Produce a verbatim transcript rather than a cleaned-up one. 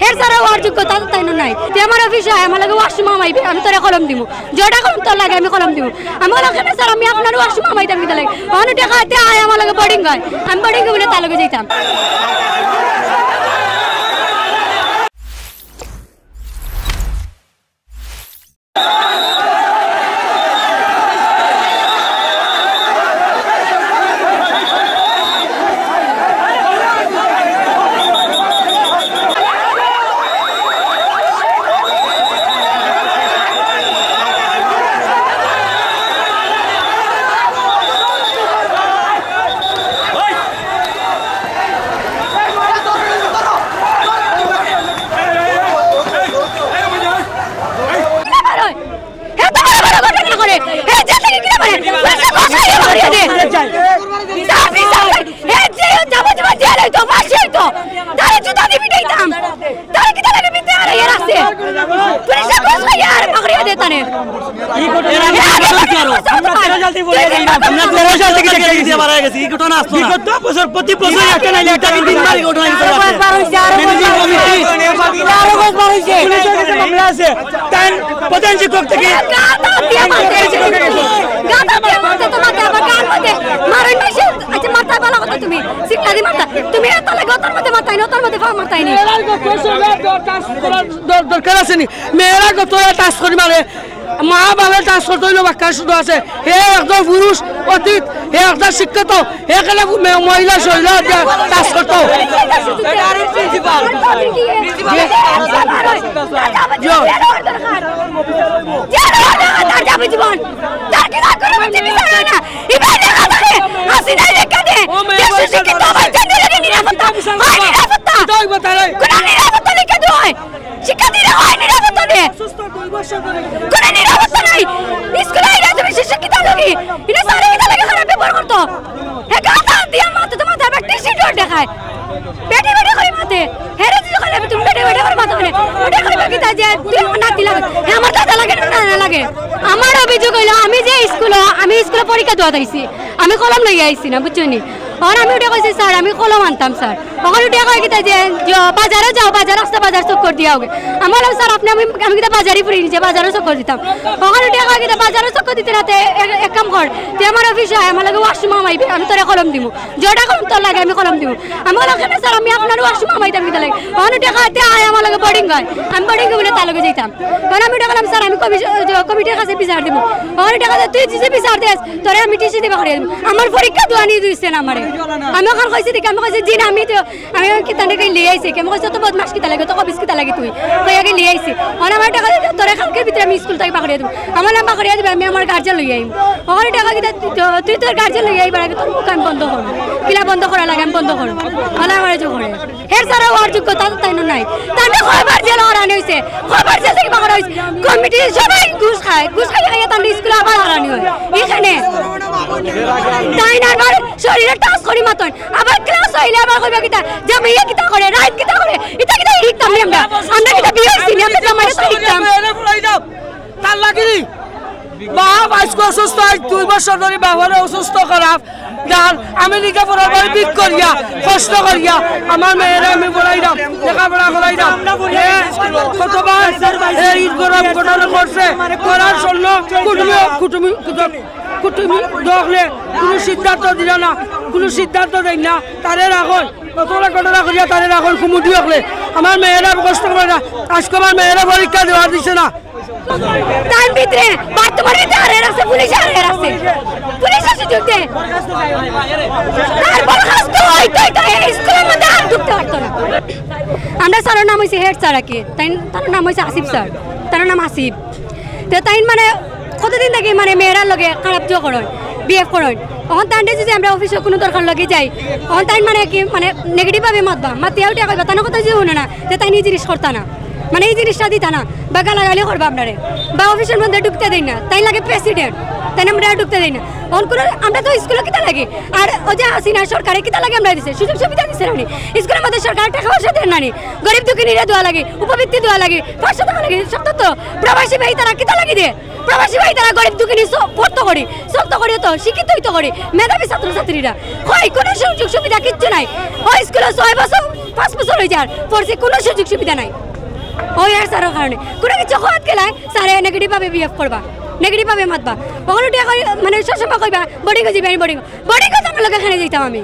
হের ছাড়া অওয়ার যোগ্যতা তো তাইনর নাই। তে আমার অফিসো আয়, আমার লগে ওয়াশরুম হামাইবে, আমি তোরে কলম দিমু। যেটা কলম তোর লাগে, আমি কলম দিমু। আমি কইলাম, "কেনে স্যার, আমি আপনার ওয়াশরুম হামাইতাম কিতা লাগি?" অখন উঠে কয়, "তে আয় আমার লগে বোর্ডিং অয়।" আমি বোর্ডিং অই বলে তার লগে যাইতাম। হে তো বড় বড় ঘটনা করে। হে যে থেকে কিনা মানে, পুলিশে ঘোষ খাইয়ে মারিয়ে দে। সাফি সাফি, হে যে যাবো যাবো জেল হইতো, ফাঁসি হইতো। তারে জুতা দিয়ে পিটাইতাম। তারে কিতা লাগে পিটে আর এর আছে। পুলিশে ঘোষ খাইয়ে আর মারিয়ে দে তারে। এই ঘটনা আমরা তেরো সাল থেকে বলে যাই না। আমরা তেরো সাল থেকে দেখে গেছি। বিগত বছর, প্রতি বছর একটা নাইলে একটা দিন বাড়ি ঘটনা ঘটে। আরো একবার হইছে, আরো একবার হইছে। আরো একবার হইছে। পুলিশের কাছে মামলা আছে। তাই প্রধান শিক্ষক থেকে গাদা দিয়ে মারতে তো মারতে আবার গান মধ্যে মারেন না সে। আচ্ছা, মারতে ভালো কথা তুমি। শিক্ষা দি মারতা। তুমি এত লাগে ওটার মধ্যে মারতাই না, ওটার মধ্যে ফা মারতাই নি। এরা তো কেসে দর-, দর-, টাচ করার দর-, দরকার আছে নি? মেয়েরা কত টাচ করি মারে। মা বাবা টাচ করতে হইলো বাক্কা শুধু আছে। হে একজন পুরুষ অতীত, হে একজন শিক্ষিত, হে কেন মে-, মহিলা শৈলা দিয়া টাচ করতো? যে, যে, তার যাবে জীবন। তার কি লাভ করে বলছে বিচার হয় না? এবার দেখা যাবে, হাসিনাই লেখা দে। ও মেয়ে, দেশে শিক্ষিত আমার জন্য লাগে নিরাপত্তা। হয় নিরাপত্তা। কোন নিরাপত্তা লিখে দেওয়া হয়? শিক্ষার্থীরা হয় নিরাপত্তা দে। অসুস্থ দুই বছর ধরে। কোন নিরাপত্তা নাই। স্কুলে আইলে তুমি শিশু কিতা লাগি? এটা স্যারে কিতা লাগি খারাপ ব্যবহার করতো? হে গাদা দিয়া মারতে তো মারতে আবার টি-শার্ট দেখায়। বেটি বেটি করে মারতে। হেরে যদি করে তুমি বেটি বেটি করে মারতে মানে। ওটা কইবা কিতা যে তুই আমার নাতি লাগে। হে আমার দাদা লাগে না নানা লাগে। আমার অভিযোগ হইলো আমি যে স্কুলে, আমি স্কুলে পরীক্ষা দেওয়া দিছি। আমি কলম লইয়া আইছি না, বুঝছো নি? আর আমি উঠে কইছি, "স্যার, আমি কলম আনতাম, স্যার।" তখন উঠে কয় কিতা যে, "য-, বাজারে যাও, বাজার রাস্তা বাজার চক্কর দিয়া আওগে।" আমি বললাম, "স্যার, আপনি আমি, আমি কিতা বাজারই ফুরি নিজে বাজারও চক্কর দিতাম।" তখন উঠে কয় কিতা বাজারও চক্কর দিতে রাতে এক, এক কাম কর, তুই আমার অফিসে আয়, আমার লগে ওয়াশরুম হামাইবে, আমি তোরে কলম দিমু। যেটা কলম তোর লাগে, আমি কলম দিমু। আমি বললাম, "কেনে স্যার, আমি আপনার ওয়াশরুম হামাইতাম কিতা লাগি?" তখন উঠে কয়, "তে আয় আমার লগে বোর্ডিং অয়।" আমি বোর্ডিং অই বলে তার লগে যাইতাম। তখন আমি উঠে কইলাম, "স্যার, আমি কমিশ-, জ-, কমিটির কাছে বিচার দিমু।" তখন উঠে কয়, "তুই যে বিচার দেস, তোরে আমি টিসি দিবা করে দিমু।" আমার পরীক্ষা দেওয়া নিয়ে দিছে না আমারে। আমি ওখানে কইছি দেখি, আমি কইছি, "জি না, আমি তো, আমি ওই কিতা নাকি লিয়ে আইছি।" আমি কইছি, "তো বদমাশ কিতা লাগে, তো কবিস কিতা লাগে তুই?" কই আগে লিয়ে আইছি। ওখানে আমার টাকা দিতে, "তোরে কালকে ভিতরে আমি স্কুল থেকে পাকড়িয়ে দিমু।" আমার নাম পাকড়িয়ে দিবে, আমি আমার গার্জিয়ান লইয়া আইমু। ওখানে টাকা দিতে, "তুই তো, তুই তোর গার্জিয়ান লইয়া আইবার আগে তোর মুখ আমি বন্ধ করবো।" কিলা বন্ধ করা লাগে, আমি বন্ধ করবো। ওলা আমার যে করে। হের ছাড়া ওর যোগ্যতা তো তাইনর নাই। তানরে কয়বার জেল হরানি হইছে, কয়বার জেল থেকে বাগড়া হইছে। কমিটি সবাই ঘুষ খায়, ঘুষ খাইয়া খাইয়া তানরে স্কুলে আবার হরানি হয়। এখানে তাইন আবার শরীরে টাচ করি মাতন, আবার ক্লাস হইলে আবার কইবা কিতা, যে মেয়ে কিতা করে, রাইত কিতা করে, ইতা কিতা হিকতাম নি আমরা? আমরা কিতা বিয়ে হইছি নি? আমরা জামাইরে তো হিকতাম। তার লাগি বাপ আজকে অসুস্থ, আজ দুই বছর ধরে বাপরে অসুস্থ খারাপ। যার আমি নিজে বরাবর ভিক করিয়া, কষ্ট করিয়া আমার মেয়েরা আমি পড়াইলাম, লেখাপড়া করাইলাম। এ, কতবার এই গরম ঘটনা করছে, করার জন্য কুটুমি, কুটুমি, কুটুমি দখলে কোনো সিদ্ধান্ত দিল না, কোনো সিদ্ধান্ত দেয় না। তারে রাখুন, কতটা ঘটনা করিয়া তারে রাখুন, কুমুদি হকলে আমার মেয়েরা কষ্ট করে না, আজকে আমার মেয়েরা পরীক্ষা দেওয়া দিছে না। তার ভিতরে বর্তমানে ভিতরে আরে আছে, পুলিশ আরে আছে, পুলিশে সুযোগ দেয়। তার বরখাস্ত হইতে হইতে এই স্কুলের মধ্যে আর ঢুকতে পারতো না। আমরা স্যারের নাম হইছে হেড স্যার আর কি, তাই তার নাম হইছে আসিফ স্যার, তার নাম আসিফ। তো তাই মানে কতদিন থেকে মানে মেয়েরার লগে খারাপ জো করেন, বিহেভ করেন। এখন তানরে যদি আমরা অফিসে কোনো দরকার লগে যাই, এখন তাই মানে কি মানে নেগেটিভ ভাবে মাতবা, মাতিয়া উঠে কইবা, তার কথা যদি শুনে না, যে তাই এই জিনিস করতা না। মানে এই জিনিসটা দিতা না, বা গালাগালি করবা আপনারে, বা অফিসের মধ্যে ঢুকতে দেই না, তাই লাগে প্রেসিডেন্ট। তাই না, আমরা ঢুকতে দেই না। অন করে আমরা তো স্কুলো কিতা লাগে? আর ওই যে হাসিনা সরকারে কিতা লাগে আমরা দিছে? সুযোগ সুবিধা দিছে না নি? স্কুলর মধ্যে সরকার টেকা পয়সা দেয় না নি? গরিব দুঃখিনীরা দেওয়া লাগে, উপবৃত্তি দেওয়া লাগে, পাঁচশো দেওয়া লাগে, সব তো। প্রবাসী ভাই তারা কিতা লাগে দে? প্রবাসী ভাই তারা গরিব দুঃখিনী স-, পড়তো করি, চলতো করি, তো শিক্ষিত হইতো করি, মেধাবী ছাত্রছাত্রীরা। কই কোনো সুযোগ সুবিধা কিচ্ছু নাই। ওই স্কুলো ছয় বছর, পাঁচ বছর হয়ে যার, পড়ছে, কোনো সুযোগ সুবিধা নাই। ওই আর স্যারের কারণে কোনো কিছু হওয়াত গেলায় স্যারে নেগেটিভ ভাবে বিহেভ করবা, নেগেটিভ ভাবে মাতবা। ওখানে উঠিয়া কই-, মানে সবসময় কইবা, "বোর্ডিং হয়ে যাবে, আমি বোর্ডিং।" বোর্ডিং করতে আমার লোকে এখানে যাইতাম আমি।